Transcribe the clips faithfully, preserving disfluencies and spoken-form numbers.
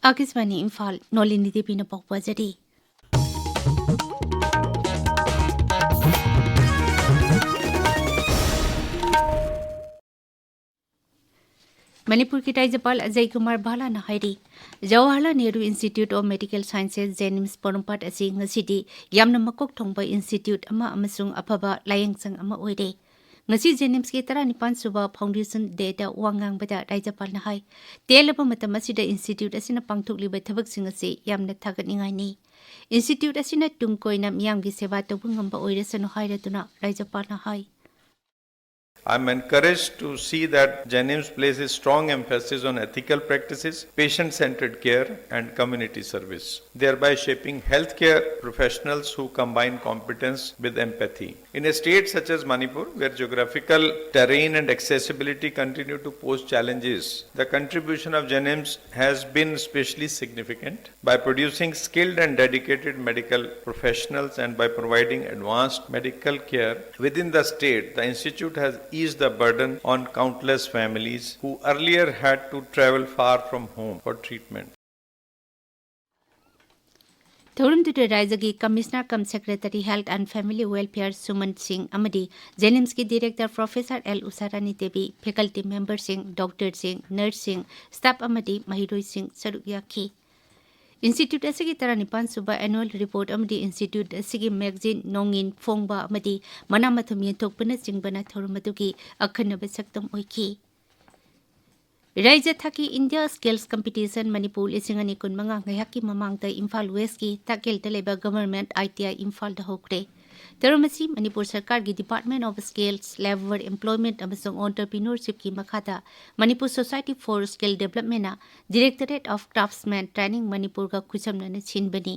ꯑꯥꯀꯥꯁꯕꯥꯅꯤ ꯏꯝꯐꯥꯜ, ꯅꯣꯂꯤꯅꯤ ꯗꯦꯕꯤꯅ ꯄꯥꯎ ꯄꯥꯖꯔꯤ꯫ ꯃꯅꯤꯄꯨꯔꯒꯤ ꯔꯥꯖ꯭ꯌꯄꯥꯜ ꯑꯖꯌ ꯀꯨꯃꯥꯔ ꯚꯥꯂꯥꯅ ꯍꯥꯏꯔꯤ, Jawaharlal Nehru institute of medical sciences, JNIMS Porompat ꯑꯁꯤ ꯉꯁꯤꯗꯤ ꯌꯥꯝꯅ ꯃꯀꯣꯛ ꯊꯣꯡꯕ ꯏꯟꯁꯇꯤꯇ꯭ꯌꯨꯠ ꯑꯃ ꯑꯃꯁꯨꯡ ꯑꯐꯕ ꯂꯥꯌꯦꯡꯁꯪ ꯑꯃ ꯑꯣꯏꯔꯦ꯫ ꯉꯁꯤ ꯖꯦꯅꯤꯝꯁꯀꯤ ꯇꯔꯥꯅꯤꯄꯥꯟ ꯁꯨꯕ ꯐꯥꯎꯟꯗꯦꯁꯟ ꯗꯦꯗ ꯋꯥ ꯉꯥꯡꯕꯗ ꯔꯥꯖ꯭ꯌꯄꯥꯜꯅ ꯍꯥꯏ, ꯇꯦꯜꯂꯕ ꯃꯇꯝ ꯑꯁꯤꯗ ꯏꯟꯁꯇꯤꯇ꯭ꯌꯨꯠ ꯑꯁꯤꯅ ꯄꯥꯡꯊꯣꯛꯂꯤꯕ ꯊꯕꯛꯁꯤꯡ ꯑꯁꯤ ꯌꯥꯝꯅ ꯊꯥꯒꯠꯅꯤꯡꯉꯥꯏꯅꯤ꯫ ꯏꯟꯁꯇꯤꯇ꯭ꯌꯨꯠ ꯑꯁꯤꯅ ꯇꯨꯡ ꯀꯣꯏꯅ ꯃꯤꯌꯥꯝꯒꯤ ꯁꯦꯕꯥ ꯇꯧꯕ ꯉꯝꯕ ꯑꯣꯏꯔꯁꯅꯨ ꯍꯥꯏꯔꯗꯨꯅ ꯔꯥꯖ꯭ꯌꯄꯥꯜꯅ ꯍꯥꯏ꯫ I'm encouraged to see that JNIMS places strong emphasis on ethical practices, patient centered care, and community service, thereby shaping healthcare professionals who combine competence with empathy. In a state such as Manipur, where geographical terrain and accessibility continue to pose challenges, the contribution of JNIMS has been especially significant. By producing skilled and dedicated medical professionals and by providing advanced medical care within the state, the institute has eased the burden on countless families who earlier had to travel far from home for treatment. ꯊꯧꯔꯝꯗꯨꯗ ꯔꯥꯖ꯭ꯌꯒꯤ commissioner cum secretary health and family welfare Suman Singh ꯑꯃꯗꯤ ꯖꯦꯅꯤꯝꯁꯀꯤ director professor L Usharani Devi, faculty members, ꯗꯣꯛꯇꯔꯁꯤꯡ, ꯅꯔꯁꯁꯤꯡ, staff ꯑꯃꯗꯤ ꯃꯍꯩꯔꯣꯏꯁꯤꯡ ꯁꯔꯨꯛ ꯌꯥꯈꯤ꯫ ꯏꯟꯁꯇꯤꯇ꯭ꯌꯨꯠ ꯑꯁꯤꯒꯤ ꯇꯔꯥꯅꯤꯄꯥꯟ ꯁꯨꯕ ꯑꯦꯅꯨꯋꯦꯜ ꯔꯤꯄꯣꯔꯠ ꯑꯃꯗꯤ ꯏꯟꯁꯇꯤꯇ꯭ꯌꯨꯠ ꯑꯁꯤꯒꯤ ꯃꯦꯒꯥꯖꯤꯟ ꯅꯣꯡꯏꯟ ꯐꯣꯡꯕ ꯑꯃꯗꯤ ꯃꯅꯥ ꯃꯊꯨꯝ ꯌꯦꯟꯊꯣꯛꯄꯅꯆꯤꯡꯕꯅ ꯊꯧꯔꯝ ꯑꯗꯨꯒꯤ ꯑꯈꯟꯅꯕ ꯁꯛꯇꯝ ꯑꯣꯏꯈꯤ꯫ ꯔꯥꯖ꯭ꯌ ꯊꯥꯛꯀꯤ ꯏꯟꯗꯤꯌꯥ ꯁ꯭ꯀꯤꯜꯁ ꯀꯝꯄꯤꯇꯤꯁꯟ ꯃꯅꯤꯄꯨꯔ ꯂꯤꯁꯤꯡ ꯑꯅꯤ ꯀꯨꯟꯃꯉꯥ ꯉꯥꯏꯍꯥꯛꯀꯤ ꯃꯃꯥꯡꯗ ꯏꯝꯐꯥꯜ ꯋꯦꯁꯀꯤ ꯇꯥꯛꯀꯦꯜꯗ ꯂꯩꯕ ꯒꯚꯔꯟꯃꯦꯟꯠ ꯑꯥꯏ ꯇꯤ ꯑꯥꯏ ꯏꯝꯐꯥꯜꯗ ꯍꯧꯈ꯭ꯔꯦ꯫ ꯊꯧꯔꯝ ꯑꯁꯤ ꯃꯅꯤꯄꯨꯔ ꯁꯔꯀꯥꯔꯒꯤ department of skills, labour, employment ꯑꯃꯁꯨꯡ ꯑꯣꯟꯇꯔꯄ꯭ꯔꯤꯅ꯭ꯌꯣꯔꯁꯤꯞꯀꯤ ꯃꯈꯥꯗ ꯃꯅꯤꯄꯨꯔ ꯁꯣꯁꯥꯏꯇꯤ ꯐꯣꯔ ꯁ꯭ꯀꯤꯜ ꯗꯦꯕꯂꯞꯃꯦꯟꯠꯅ ꯗꯤꯔꯦꯛꯇꯣꯔꯦꯠ ꯑꯣꯐ ꯀ꯭ꯔꯥꯐꯠꯁꯃꯦꯟ ꯇ꯭ꯔꯦꯅꯤꯡ ꯃꯅꯤꯄꯨꯔꯒ ꯈꯨꯠꯁꯝꯅꯅ ꯁꯤꯟꯕꯅꯤ꯫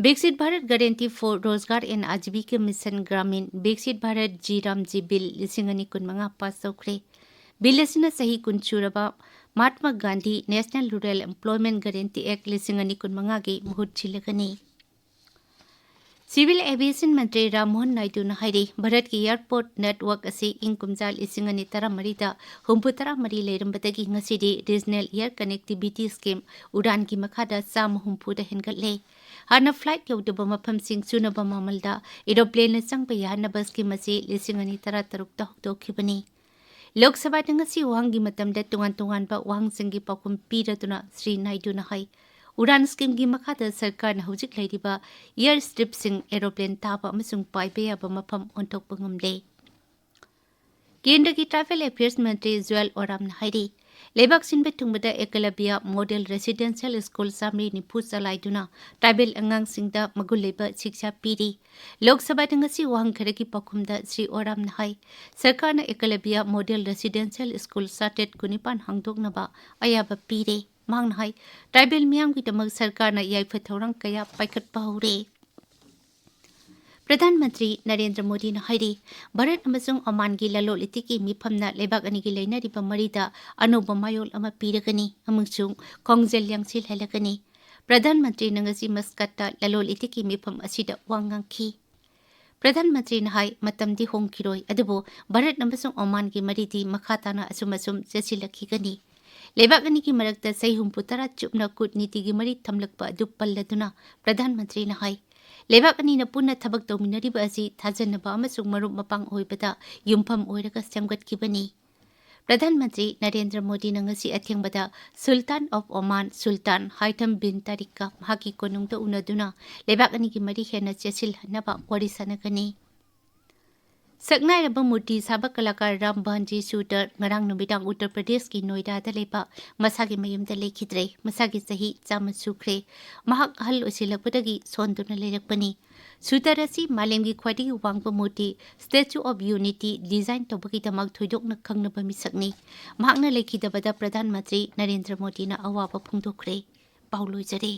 Viksit Bharat guarantee for Rozgar and Ajeevika mission Gramin, Viksit Bharat G RAM G bill ꯂꯤꯁꯤꯡ ꯑꯅꯤ ꯀꯨꯟꯃꯉꯥ ꯄꯥꯁ ꯇꯧꯈ꯭ꯔꯦ꯫ ꯕꯤꯜ ꯑꯁꯤꯅ ꯆꯍꯤ ꯀꯨꯟ ꯁꯨꯔꯕ Mahatma Gandhi national rural ꯑꯦꯝꯄ꯭ꯂꯣꯏꯃꯦꯟꯠ guarantee ꯑꯦꯛ ꯂꯤꯁꯤꯡ ꯑꯅꯤ ꯀꯨꯟꯃꯉꯥꯒꯤ ꯃꯍꯨꯠ ꯁꯤꯜꯂꯒꯅꯤ꯫ Civil Aviation ꯃꯟꯇ꯭ꯔꯤ ꯔꯥꯝꯃꯣꯍꯟ ꯅꯥꯏꯗꯨꯅ ꯍꯥꯏꯔꯤ, ꯚꯥꯔꯠꯀꯤ airport network ꯑꯁꯤ ꯏꯪ ꯀꯨꯝꯖꯥ ꯂꯤꯁꯤꯡ ꯑꯅꯤ ꯇꯔꯥꯃꯔꯤꯗ ꯍꯨꯝꯐꯨꯇꯔꯥ ꯃꯔꯤ ꯂꯩꯔꯝꯕꯗꯒꯤ ꯉꯁꯤꯗꯤ Regional Air Connectivity Scheme, ꯎꯗꯥꯟꯒꯤ ꯃꯈꯥꯗ ꯆꯥꯝꯃ ꯍꯨꯝꯐꯨꯗ ꯍꯦꯟꯒꯠꯂꯦ꯫ ꯍꯥꯟꯅ flight ꯌꯧꯗꯕ ꯃꯐꯝꯁꯤꯡ ꯆꯨꯅꯕ ꯃꯃꯜꯗ aeroplaneꯅ ꯆꯪꯕ ꯌꯥꯍꯟꯅꯕ scheme ꯑꯁꯤ ꯂꯤꯁꯤꯡ ꯑꯅꯤ ꯇꯔꯥꯇꯔꯨꯛꯇ ꯍꯧꯗꯣꯛꯈꯤꯕꯅꯤ꯫ ꯂꯣꯛ ꯁꯚꯥꯗ ꯉꯁꯤ ꯋꯥꯍꯪꯒꯤ ꯃꯇꯝꯗ ꯇꯣꯉꯥꯟ ꯇꯣꯉꯥꯟꯕ ꯋꯥꯍꯪꯁꯤꯡꯒꯤ ꯄꯥꯎꯈꯨꯝ ꯄꯤꯔꯗꯨꯅ ꯁ꯭ꯔꯤ ꯅꯥꯏꯗꯨꯅ ꯍꯥꯏ, ꯎꯗꯥꯟ schemeꯒꯤ ꯃꯈꯥꯗ ꯁꯔꯀꯥꯔꯅ ꯍꯧꯖꯤꯛ ꯂꯩꯔꯤꯕ air stripꯁꯤꯡ aeroplane ꯇꯥꯕ ꯑꯃꯁꯨꯡ ꯄꯥꯏꯕ ꯌꯥꯕ ꯃꯐꯝ ꯑꯣꯟꯊꯣꯛꯄ ꯉꯝꯂꯦ꯫ ꯀꯦꯟꯗ꯭ꯔꯒꯤ Tribal Affairs ꯃꯟꯇ꯭ꯔꯤ ꯖꯨꯑꯦꯜ ꯑꯣꯔꯥꯝꯅ ꯍꯥꯏꯔꯤ, ꯂꯩꯕꯥꯛ ꯁꯤꯟꯕ ꯊꯨꯡꯕꯗ ꯑꯦꯀꯂꯕ꯭ꯌ Model Residential School ꯆꯥꯃꯔꯤ ꯅꯤꯐꯨ ꯆꯂꯥꯏꯗꯨꯅ tribal ꯑꯉꯥꯡꯁꯤꯡꯗ ꯃꯒꯨꯟ ꯂꯩꯕ ꯁꯤꯛꯁꯥ ꯄꯤꯔꯤ꯫ ꯂꯣꯛ ꯁꯚꯥꯗ ꯉꯁꯤ ꯋꯥꯍꯪ ꯈꯔꯒꯤ ꯄꯥꯎꯈꯨꯝꯗ ꯁ꯭ꯔꯤ ꯑꯣꯔꯥꯝꯅ ꯍꯥꯏ, ꯁꯔꯀꯥꯔꯅ ꯑꯦꯀꯂꯕ꯭ꯌ Model Residential School ꯆꯥꯇ꯭ꯔꯦꯠ ꯀꯨꯟꯅꯤꯄꯥꯟ ꯍꯥꯡꯗꯣꯛꯅꯕ ꯑꯌꯥꯕ ꯄꯤꯔꯦ꯫ ꯃꯍꯥꯛꯅ ꯍꯥꯏ, tribal ꯃꯤꯌꯥꯝꯒꯤꯗꯃꯛ ꯁꯔꯀꯥꯔꯅ ꯌꯥꯏꯐ ꯊꯧꯔꯥꯡ ꯀꯌꯥ ꯄꯥꯏꯈꯠꯄ ꯍꯧꯔꯦ꯫ ꯄ꯭ꯔꯙꯥꯟ ꯃꯟꯇ꯭ꯔꯤ ꯅꯔꯦꯟꯗ꯭ꯔ ꯃꯣꯗꯤꯅ ꯍꯥꯏꯔꯤ, ꯚꯥꯔꯠ ꯑꯃꯁꯨꯡ ꯑꯣꯃꯥꯟꯒꯤ ꯂꯂꯣꯟ ꯏꯇꯤꯛꯀꯤ ꯃꯤꯐꯝꯅ ꯂꯩꯕꯥꯛ ꯑꯅꯤꯒꯤ ꯂꯩꯅꯔꯤꯕ ꯃꯔꯤꯗ ꯑꯅꯧꯕ ꯃꯌꯣꯜ ꯑꯃ ꯄꯤꯔꯒꯅꯤ ꯑꯃꯁꯨꯡ ꯈꯣꯡꯖꯦꯜ ꯌꯥꯡꯁꯤꯜꯍꯜꯂꯒꯅꯤ꯫ ꯄ꯭ꯔꯙꯥꯟ ꯃꯟꯇ꯭ꯔꯤꯅ ꯉꯁꯤ ꯃꯁꯀꯠꯇ ꯂꯂꯣꯟ ꯏꯇꯤꯛꯀꯤ ꯃꯤꯐꯝ ꯑꯁꯤꯗ ꯋꯥ ꯉꯥꯡꯈꯤ꯫ ꯄ꯭ꯔꯙꯥꯟ ꯃꯟꯇ꯭ꯔꯤꯅ ꯍꯥꯏ, ꯃꯇꯝꯗꯤ ꯍꯣꯡꯈꯤꯔꯣꯏ, ꯑꯗꯨꯕꯨ ꯚꯥꯔꯠ ꯑꯃꯁꯨꯡ ꯑꯣꯃꯥꯟꯒꯤ ꯃꯔꯤꯗꯤ ꯃꯈꯥ ꯇꯥꯅ ꯑꯁꯨꯝ ꯑꯁꯨꯝ ꯆꯦꯠꯁꯤꯜꯂꯛꯈꯤꯒꯅꯤ꯫ ꯂꯩꯕꯥꯛ ꯑꯅꯤꯒꯤ ꯃꯔꯛꯇ ꯆꯍꯤ ꯍꯨꯝꯐꯨ ꯇꯔꯥ ꯆꯨꯞꯅ ꯀꯨꯠꯅꯤꯇꯤꯒꯤ ꯃꯔꯤ ꯊꯝꯂꯛꯄ ꯑꯗꯨ ꯄꯜꯂꯗꯨꯅ ꯄ꯭ꯔꯙꯥꯟ ꯃꯟꯇ꯭ꯔꯤꯅ ꯍꯥꯏ, ꯂꯩꯕꯥꯛ ꯑꯅꯤꯅ ꯄꯨꯟꯅ ꯊꯕꯛ ꯇꯧꯃꯤꯟꯅꯔꯤꯕ ꯑꯁꯤ ꯊꯥꯖꯅꯕ ꯑꯃꯁꯨꯡ ꯃꯔꯨꯞ ꯃꯄꯥꯡ ꯑꯣꯏꯕꯗ ꯌꯨꯝꯐꯝ ꯑꯣꯏꯔꯒ ꯁꯦꯝꯒꯠꯈꯤꯕꯅꯤ꯫ ꯄ꯭ꯔꯙꯥꯟ ꯃꯟꯇ꯭ꯔꯤ ꯅꯔꯦꯟꯗ꯭ꯔ ꯃꯣꯗꯤꯅ ꯉꯁꯤ ꯑꯊꯦꯡꯕꯗ Sultan of Oman ꯁꯨꯜꯇꯥꯟ ꯍꯥꯏꯊꯝ ꯕꯤꯟ ꯇꯥꯔꯤꯛꯀ ꯃꯍꯥꯛꯀꯤ ꯀꯣꯅꯨꯡꯗ ꯎꯅꯗꯨꯅ ꯂꯩꯕꯥꯛ ꯑꯅꯤꯒꯤ ꯃꯔꯤ ꯍꯦꯟꯅ ꯆꯦꯠꯁꯤꯜꯍꯟꯅꯕ ꯋꯥꯔꯤ ꯁꯥꯟꯅꯒꯅꯤ꯫ ꯁꯛꯅꯥꯏꯔꯕ ꯃꯨꯔꯇꯤ ꯁꯥꯕ ꯀꯂꯥꯀꯥꯔ ꯔꯥꯝ ꯕꯥꯟꯖꯤ ꯁꯨꯇꯔ ꯉꯔꯥꯡ ꯅꯨꯃꯤꯗꯥꯡ ꯎꯠꯇꯔ ꯄ꯭ꯔꯗꯦꯁꯀꯤ ꯅꯣꯏꯗꯥꯗ ꯂꯩꯕ ꯃꯁꯥꯒꯤ ꯃꯌꯨꯝꯗ ꯂꯩꯈꯤꯗ꯭ꯔꯦ꯫ ꯃꯁꯥꯒꯤ ꯆꯍꯤ ꯆꯥꯝꯃ ꯁꯨꯈ꯭ꯔꯦ꯫ ꯃꯍꯥꯛ ꯑꯍꯜ ꯑꯣꯏꯁꯤꯜꯂꯛꯄꯗꯒꯤ ꯁꯣꯟꯗꯨꯅ ꯂꯩꯔꯛꯄꯅꯤ꯫ ꯁꯨꯇꯔ ꯑꯁꯤ ꯃꯥꯂꯦꯝꯒꯤ ꯈ꯭ꯋꯥꯏꯗꯒꯤ ꯋꯥꯡꯕ ꯃꯨꯔꯇꯤ, Statue of Unity, design ꯇꯧꯕꯒꯤꯗꯃꯛ ꯊꯣꯏꯗꯣꯛꯅ ꯈꯪꯅꯕ ꯃꯤꯁꯛꯅꯤ꯫ ꯃꯍꯥꯛꯅ ꯂꯩꯈꯤꯗꯕꯗ ꯄ꯭ꯔꯙꯥꯟ ꯃꯟꯇ꯭ꯔꯤ ꯅꯔꯦꯟꯗ꯭ꯔ ꯃꯣꯗꯤꯅ ꯑꯋꯥꯕ ꯐꯣꯡꯗꯣꯛꯈ꯭ꯔꯦ꯫ ꯄꯥꯎ ꯂꯣꯏꯖꯔꯦ꯫